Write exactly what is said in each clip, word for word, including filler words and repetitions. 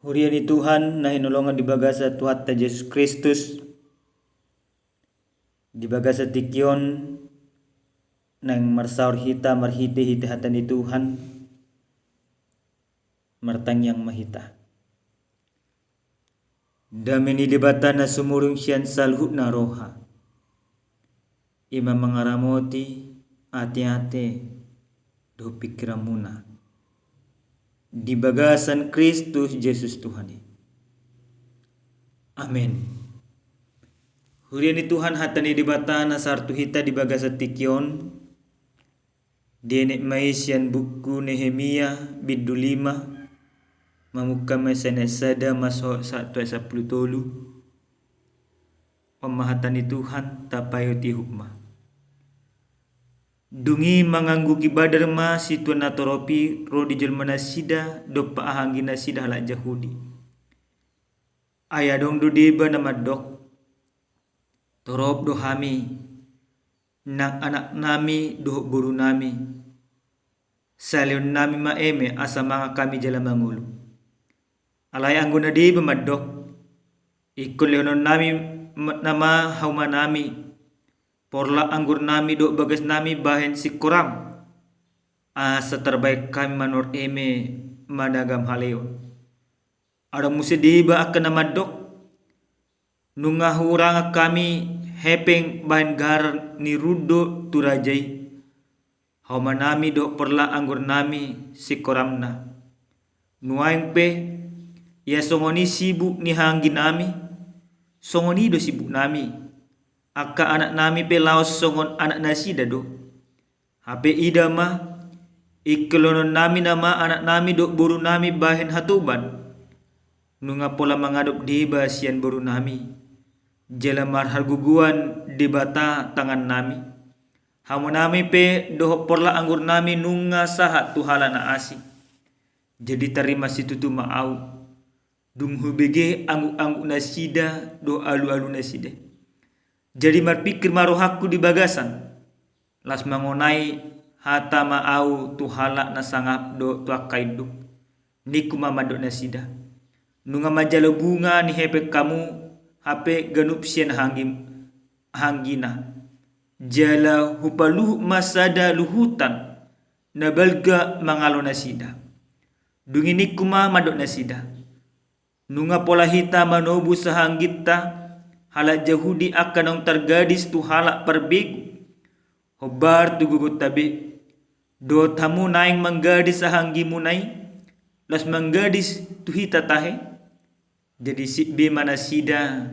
Huria ni Tuhan na hinaholongan di bagasan Tuhanta Jesus Kristus, di bagasan tingki on naeng marsaor hita marhitehite hata ni Tuhan. Martangiang ma hita. Dame ni Debata na sumurung sian saluhutna roha, i ma mangaramoti ateate dohot pingkiranmuna di bagasan Kristus Jesus Tuhan i. Amen. Huria ni Tuhan, hata ni Debata na sahat tu hita di bagasan tingki on dienet ma i sian buku Nehemia bindu lima, mamungka ma sian ayat sada masohot sahat tu ayat sampulu tolu. On ma hata ni Tuhan, tapaihutihut ma. Dung i manganggugi badar ma situan na torop i ro di jolmanasida dompak angginasida halak Jahudi. Ai adong do deba na mandok, torop do hami, nang anaknami dohot borunami, salehonnami ma eme asa mangan hami jala mangolu. Alai anggo na deba mandok, ingkon lehononnami ma-, nama haumanami, porlak anggurnami dohot bagasnami bahen singkoram, asa tarbahen hami manor eme managam haleon. Adong muse deba angka na mandok, nunga hurangan hami hepeng bahen garar ni rundo tu raja i, haumanami dohot porlak anggurnami singkoramna. Nuaeng pe, ia songon i sibuk ni haangginami, songon i do sibuknami. Angka anaknami pe laos songon anaknasida do. Hape ida ma, ingkon lehononnami nama anaknami dohot borunami bahen hatoban, nunga pola mangadop deba sian borunami, jala marhagogoan debata tangannami. Haumanami pe dohot porlak anggurnami nunga sahat tu halak na asing. Jadi tarima situtu ma ahu, dung hubege anggukngangguknasida dohot alualunasida. Jadi marpingkir ma rohangku di bagasan, laos mangonai hata ma ahu tu halak na sangap dohot tu angka induk. Ningku ma mandok nasida, nunga manjalo bunga ni hepeng hamu, hape ganup sian haanggim-, haanggina. Jala hupaluhut ma sada luhutan na balga mangalo nasida. Dung i ningku ma mandok nasida, nunga pola hita manobus haangginta halak Jahudi angka naung targadis tu halak parbegu, hombar tu gogonta be, dohot hamu naeng manggadis haanggimuna i, laos manggadis tu hita tahe. Jadi sip be ma nasida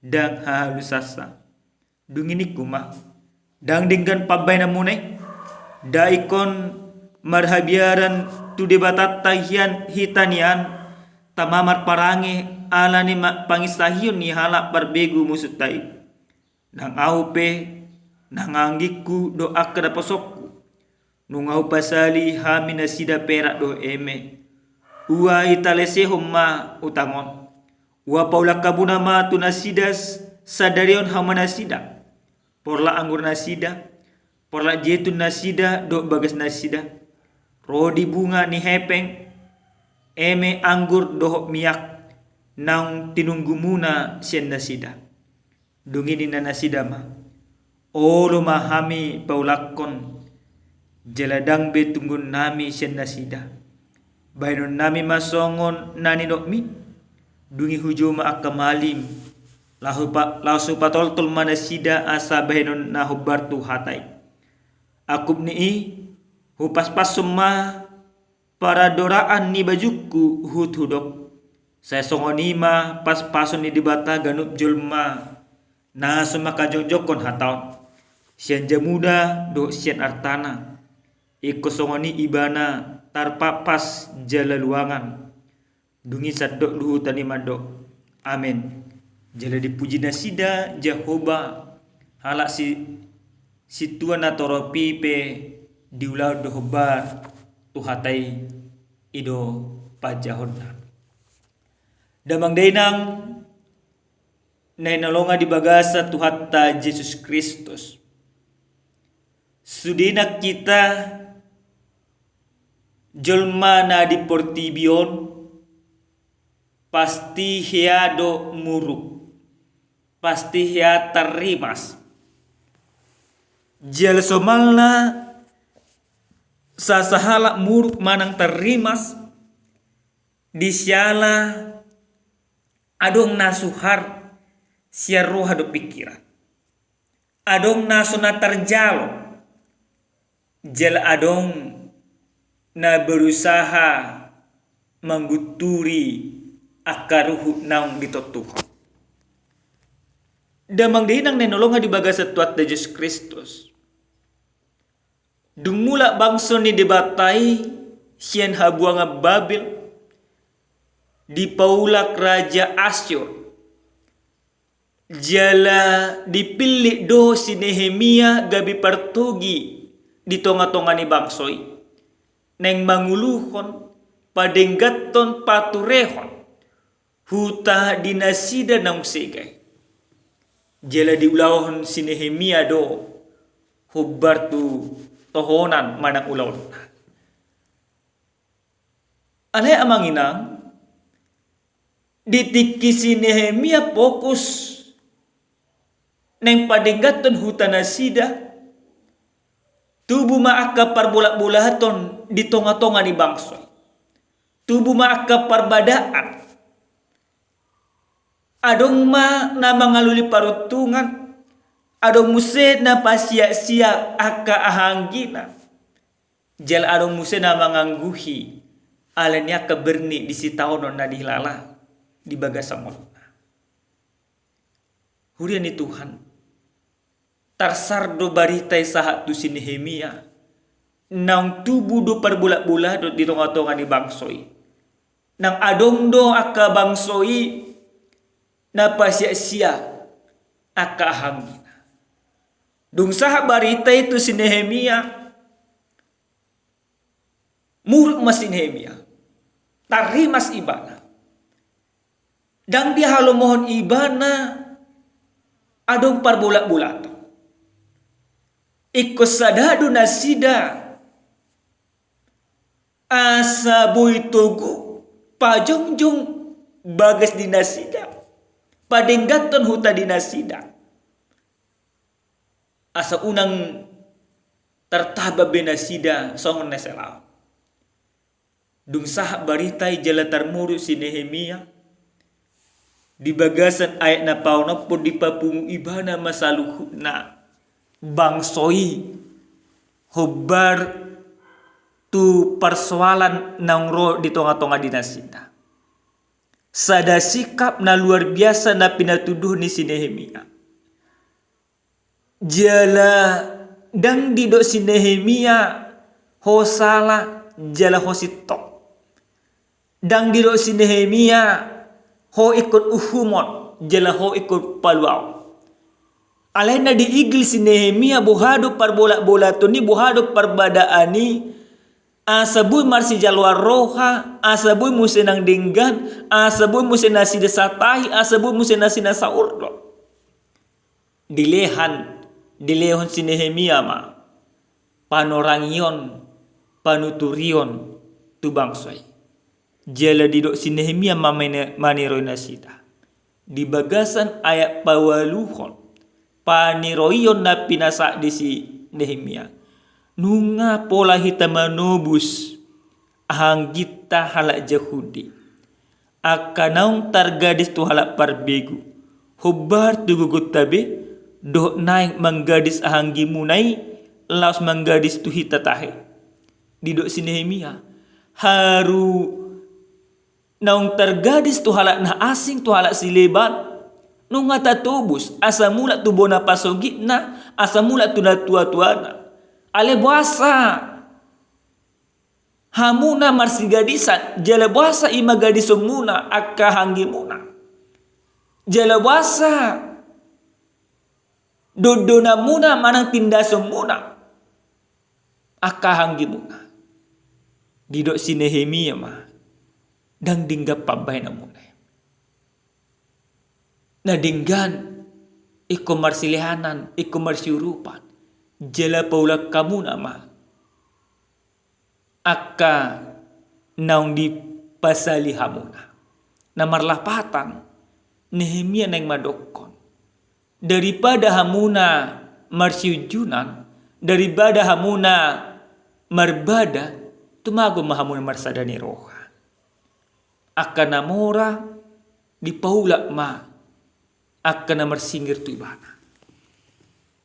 ndang hahalusansa. Dung i ningku ma, ndang denggan pambahenanmuna i, ndang ingkon marhabiaran tu debatanta hian hita nian tama marparange ala ni ma-, panginsahion ni halak parbegu musunta i. Nang ahu pe, nang anggingku dohot angka naposongku, nunga hupasali hami nasida perak dohot eme. Ua italesehon ma utang on. Ua paulak hamuna ma tu nasida s-, sadari on haumanasida, porlak anggurnasida, porlak jeitunnasida dohot bagasnasida, ro di bunga ni hepeng, eme anggur dohot miak naung tinunggumuna sian nasida. Dung i ninna nasida ma, olo ma hami paulakkon, jala ndang be tungguonnami sian nasida. Bahenonnami ma songon na ninopmi. Dung i hujou ma angka malim, laos hupa-, laos hupatoltol ma nasida asa bahenon na hombar tu hata i. Angkup ni i, hupaspashon ma paradoraan ni bajungku huhut hudok. Sai songon i ma paspason ni Debata ganup jolma na so manghajongjongkon hata on, sian jamuda dohot sian artana. Ingkon songon i ibana tarpaspas jala luangan. Dung i sandok luhutan i mandok, amen. Jala dipuji nasida Jahowa, halak si-, sintua na torop i pe diulahon do hombar tu hata i, i do panjahonna. Damang dainang na hinaholongan di bagasan Tuhanta Jesus Kristus. Sude nang hita jolma na di portibi on, pasti hea do muruk, pasti hea tarrimas. Jala somalna sasahalak muruk manang tarrimas, di siala adong na suhar sian roha dohot pingkiran. Adong na so na tarjalo, jala adong na berusaha manggunturi angka ruhut naung ditontuhon. Damang dainang na hinaholongan di bagasan Tuhanta Jesus Kristus. Dung mulak bangso ni Debata i sian habuangan Babel, dipaulak raja Asyur, jala dipillit do si Nehemia gabe partogi di tonga-tonga ni bangso i, naeng manguluhon, padengganhon, paturehon huta di nasida naung sega i. Jala diulahon si Nehemia do hombar tu tohonan manang ulaonna. Alai amang inang, di tingki si Nehemia fokus naeng padengganhon huta nasida, tubu ma angka parbolat-bolaton di tonga-tonga ni bangso i. Tubu ma angka parbadaan. Adong ma na mangalului paruntungan, adong muse na pasiak-siak angka ahanggina. Jala adong muse na mangangguhi ala ni angka berni di sitaonon na dihilala di bagasan ngoluna. Huria ni Tuhan, tarsar do barita i sahat tu si Nehemia, naung tubu do parbolat-bolaton di tonga-tonga ni bangso i. Nang adong do angka bangso i na pasiak-siak angka ahanggina. Dung sahat barita i tu si Nehemia, muruk ma si Nehemia, tarrimas ibana. Ndang dihalomohon ibana adong parbolat-bolaton. Ingkon sada do nasida asa boi togu pajongjong bagas di nasida, padengganhon huta di nasida. Asa unang tartaba be nasida songon na sai laho. Dung sahat barita i jala tarmuruk si Nehemia, di bagasan ayat na paonomhon dipapungu ibana ma saluhutna bangso i hombar tu parsoalan naung ro di tonga-tonga di nasida. Sada sikap na luar biasa na pinatuduhon ni si Nehemia. Jala ndang didok si Nehemia ho sala jala ho sintong. Ndang didok si Nehemia ho ingkon uhumon jala ho ingkon paluaon. Alai na diigil si Nehemia boha do parbolat-bolaton i, boha do parbadaan i, asa boi marsijaloan roha, asa boi muse nang denggan, asa boi muse nasida satahi, asa boi muse nasida saurdot. Dilehan, dilehon si Nehemia ma panorangion, panuturion tu bangso i. Jala didok si Nehemia ma mane-, maniroi nasida. Di bagasan ayat paualuhon, paniroion na pinasahat di si Nehemia. Nunga pola hita manobus ahangginta halak Jahudi, angka naung targadis tu halak parbegu, hombar tu gogonta be, dohot naeng manggadis ahanggimuna i, laos manggadis tu hita tahe. Didok si Nehemia, haru naung targadis tu halak na asing, tu halak sileban, nunga tatobus, asa mulak tu bona pasogitna, asa mulak tu natua-tuana. Alai boasa hamuna marsigadisan, jala boasa i ma gadisonmuna angka ahanggimuna? Jala boasa dondonanmuna manang tindasonmuna angka ahanggimuna? Didok si Nehemia ma, ndang denggan pambahenanmuna i. Na denggan ingkon marsilehanan, ingkon marsiurupan, jala paulak hamuna ma angka naung dipasali hamuna. Na marlapatan, Nehemia naeng mandokkon, daripada hamuna marsiunjunan, daripada hamuna marbada, tumagon ma hamuna marsada ni roha. Angka na mora dipaulak ma angka na marsingir tu ibana.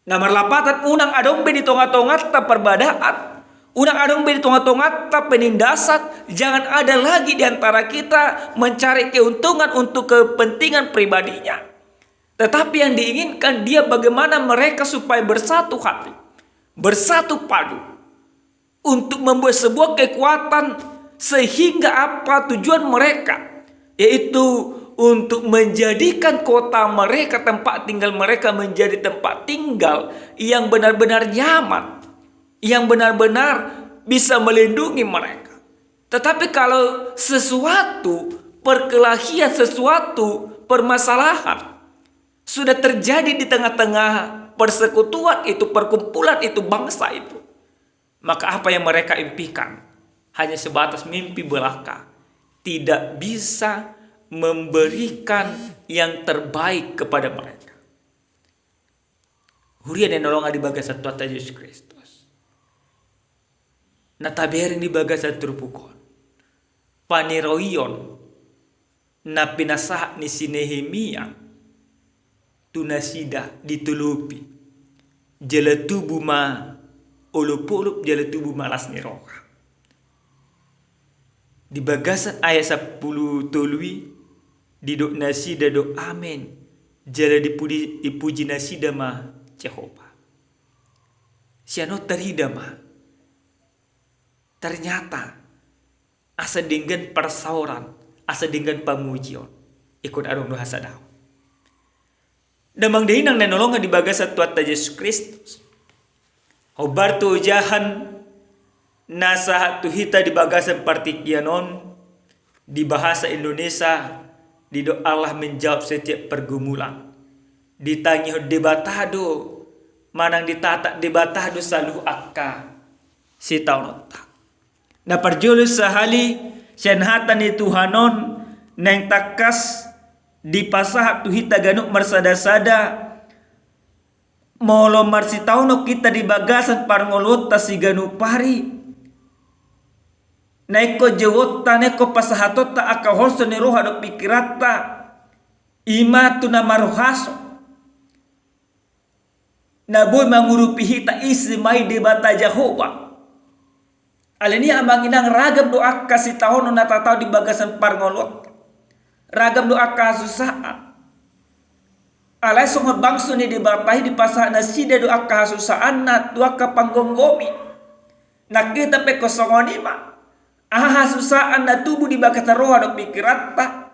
Na marlapatan, unang adong be di tonga-tonganta parbadaan, unang adong be di tonga-tonganta penindasan, jangan ada lagi di antara kita mencari keuntungan untuk kepentingan pribadinya. Tetapi yang diinginkan dia bagaimana mereka supaya bersatu hati, bersatu padu, untuk membuat sebuah kekuatan, sehingga apa tujuan mereka, yaitu untuk menjadikan kota mereka, tempat tinggal mereka, menjadi tempat tinggal yang benar-benar nyaman, yang benar-benar bisa melindungi mereka. Tetapi kalau sesuatu perkelahian, sesuatu permasalahan sudah terjadi di tengah-tengah persekutuan itu, perkumpulan itu, bangsa itu, maka apa yang mereka impikan hanya sebatas mimpi belaka, tidak bisa memberikan yang terbaik kepada mereka. Huria na hinaholongan di bagasan Tuhanta Jesus Kristus, na tabereng di bagasan turpuk on, paniroion na pinasahat ni si Nehemia tu nasida ditolopi, jala tubu ma olopolop, jala tubu ma las ni roha. Di bagasan ayat sampulu tolu i, didok nasida do amen, jala dipuji, dipuji nasida ma Jahowa. Sian on tarida ma, ternyata asa denggan parsaoran, asa denggan pamujion, ingkon adong do hasadaon. Damang dainang na hinaholongan di bagasan Tuhanta Jesus Kristus, hombar tu ojahan na sahat tu hita di bagasan partingkian on, di bahasa Indonesia didok Allah menjawab setiap pergumulan. Ditangihon Debata do manang ditatap Debata do saluhut angka sitaononta. Na parjolo sahali, sian hata ni Tuhan on naeng tangkas dipasahat tu hita ganup marsada-sada, molo marsitaonon hita di bagasan parngoluonta siganup ari, na ingkon jouonta, na ingkon pasahatonta angka holso ni roha dohot pingkiranta, i ma tu na marrohaso, na boi mangurupi hita, ise ma i Debata Jahowa. Alani i amang inang, ragam do angka sitaonon na tataon di bagasan parngoluonta, ragam do angka hasusaan. Alai songon bangso ni Debata i, dipasahat nasida do angka hasusaanna tu angka panggomgomi. Nang hita pe ingkon songon i ma. Aha hasusaan na tubu di bagasan roha dohot pingkiranta,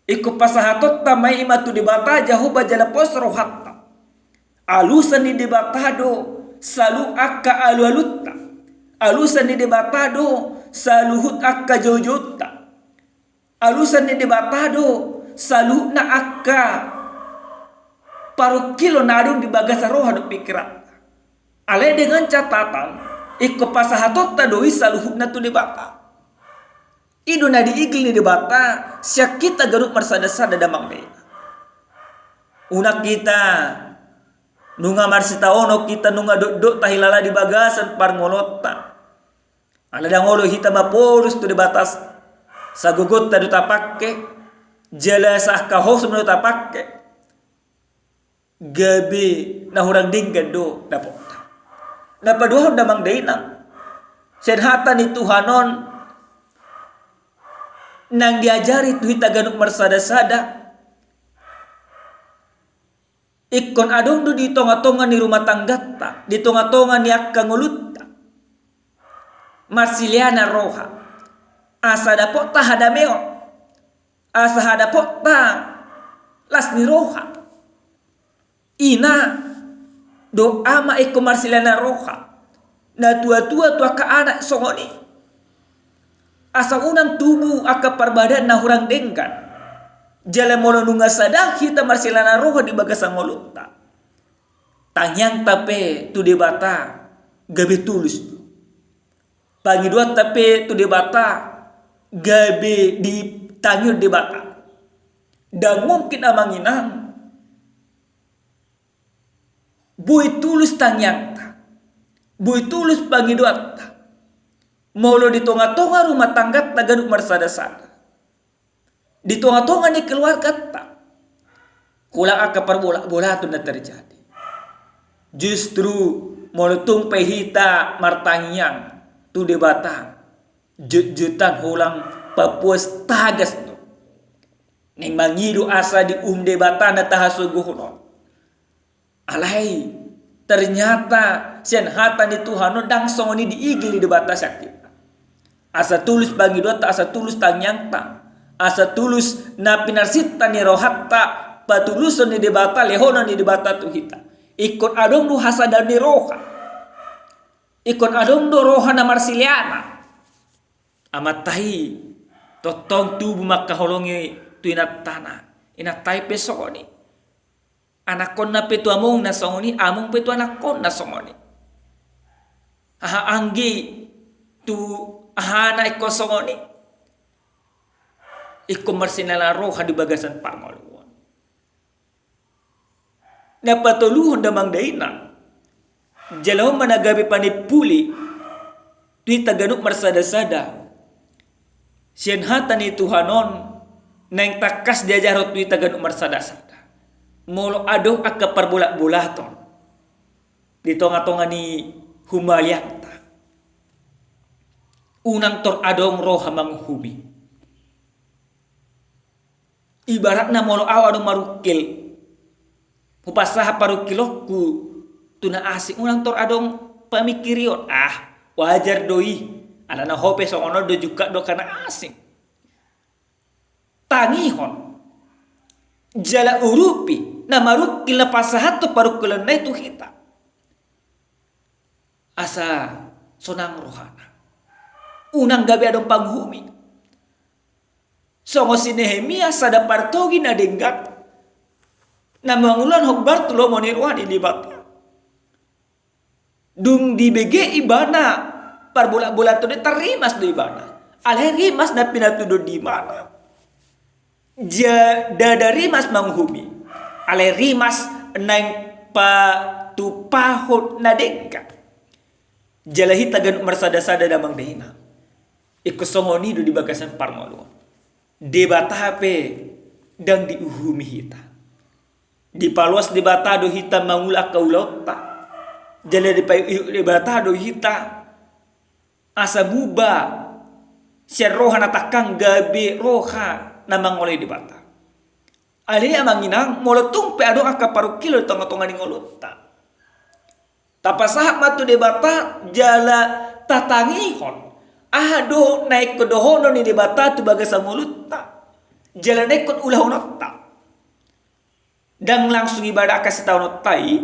ingkon pasahatonta ma i ma tu Debata Jahowa jala pos rohanta. Alusan ni Debata do saluhut angka alualunta. Alusan ni Debata do saluhut angka joujouta. Alusan ni Debata do saluhutna angka parungkilon na adong di bagasan roha dohot pingkiranta. Alai dengan catatan, ingkon pasahatonta do i saluhutna tu Debata. I do na diigil ni Debata sian hita ganup marsada-sada, damang dainang. Unang hita nunga marsitaonon hita, nunga dokdok tahilala di bagasan parngoluonta, ala ndang olo hita mapolus tu Debata, sagogonta do tapangke, jala saangka hosom do tapangke, gabe na hurang denggan do dapotta. Na paduahon, damang dainang, sian hata ni Tuhan on naeng diajari tu hita ganup marsada-sada, ingkon adong do di tonga-tonga ni rumah tangganta, di tonga-tonga ni angka ngolunta, marsileanan roha, asa dapotta hadameon, asa dapotta las ni roha. Ina dohot ama ingkon marsileanan roha, natua-tua tu angka anak songon i, asa unang tubu angka parbadaan na hurang denggan. Jala molo nunga sada hita marsileanan roha di bagasan ngolunta, tangiangta pe tu Debata gabe tulus do. Pangidoanta pe tu Debata gabe ditangihon Debata. Ndang mungkin, amang inang, boi tulus tangiangta, boi tulus pangidoanta, molo di tonga-tonga rumah tanggata ganup marsada-sada, di tonga-tonga ni keluargata, holan angka parbola-bolaton na terjadi. Justru molo tung pe hita martangiang tu Debata, jotjotan holan papuas tagas do. Naeng mangido asa diuhum Debata na tahasogohon on. Alai ternyata sian hata ni Tuhan on ndang songon i diigil ni Debata sian hita. Asa tulus pangidoanta, asa tulus tangiangta, asa tulus na pinarsinta ni rohanta, patuluson ni Debata, lehonon ni Debata tu hita. Ingkon adong do hasadaon ni roha. Ingkon adong do roha na marsileanan. Amanta i tongtong tubu mangkaholongi tu inantana. Inanta i pe songon i. Anakkonna pe tu amongna songon i, among pe tu anakkonna songon i. Aha anggi tu ahana ingkon songon i. Ingkon marsileanan roha di bagasan parngoluon. Na patoluhon, damang dainang, jala on ma na gabe panimpuli tu hita ganup marsada-sada. Sian hata ni Tuhan on naeng tangkas diajarhon tu hita ganup marsada-sada. Molo adong angka parbola-bolaton di tonga-tonga ni humaliangta, unang tor adong roha manguhumi. Ibaratna molo au adong marungkil, hupasahat parungkilonku tu na asing, unang tor adong pamingkirion, ah, wajar do i, alana ho pe songon on do, jungkat do angka na asing. Tangihon jala urupi na marungkil na pasahathon parungkilonna i tu hita, asa sonang rohana. Unang gabe adong panguhumi. Songon si Nehemia, sada partogi na denggan na mangulahon hombar tu lomo ni roha ni Debata. Dung dibege ibana parbola-bolaton i, tarrimas do ibana. Alai rimas na pinatuduhon ni ibana, ja, ndada rimas manguhumi, alai rimas naeng patupahon na denggan. Jala hita ganup marsada-sada, damang dainang, ingkon songon i do di bagasan parngoluon. Debata pe ndang diuhumi hita. Dipaloas Debata do hita mangula angka ulaonta. Jala dipaihut Debata do hita asa muba sian roha na tangkang gabe roha na mangoloi Debata. Alai, amang inang, molo tung pe adong angka parungkilon di tonga-tonga ni ngolunta, tapasahat ma tu Debata jala tatangihon aha do na ingkon dohonon ni Debata tu bagasan ngolunta jala na ingkon ulahononta. Ndang langsung ibana angka sitaononta i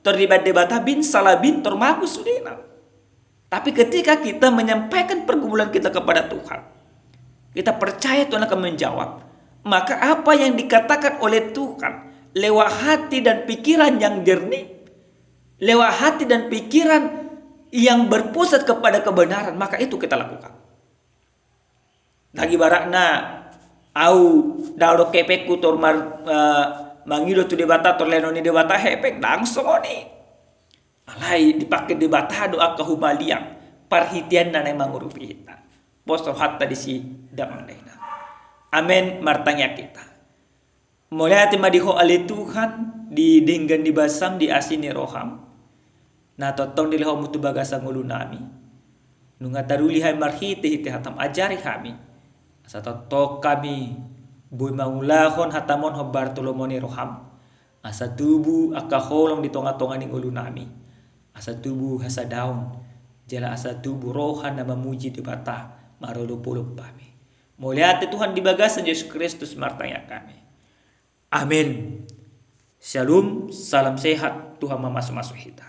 tor dibaen Debata bin sala bin tor mago sudena. Tapi ketika kita menyampaikan pergumulan kita kepada Tuhan, kita percaya Tuhan akan menjawab, maka apa yang dikatakan oleh Tuhan lewat hati dan pikiran yang jernih, lewat hati dan pikiran yang berpusat kepada kebenaran, maka itu kita lakukan. Ndang ibaratna au ndang adong hepengku tor mar-, eh, mangido tu Debata tor lehonon ni Debata hepeng, ndang songon i. Alai dipangke Debata do angka humaliang, parhiteanna naeng mangurupi hita. Pos rohanta disi, damang dainang. Amen, martangiang hita. Mauliate ma di Ho ale Tuhan, di denggan ni basam, di asi ni roham na tongtong dilehonmu tu bagasan ngolunami. Nunga taruli hami marhite-hite hatam, ajari hami asa tongtong hami boi mangulahon hatam on hombar tu lomo ni roham, asa tubu angka holong di tonga-tonga ni ngolunami, asa tubu hasadaon, jala asa tubu roha na mamuji Debata marolopolop hami. Mauliate Tuhan, di bagasan Jesus Kristus martangiang hami. Amen. Shalom, salam sehat, Tuhan mamasu-masu hita.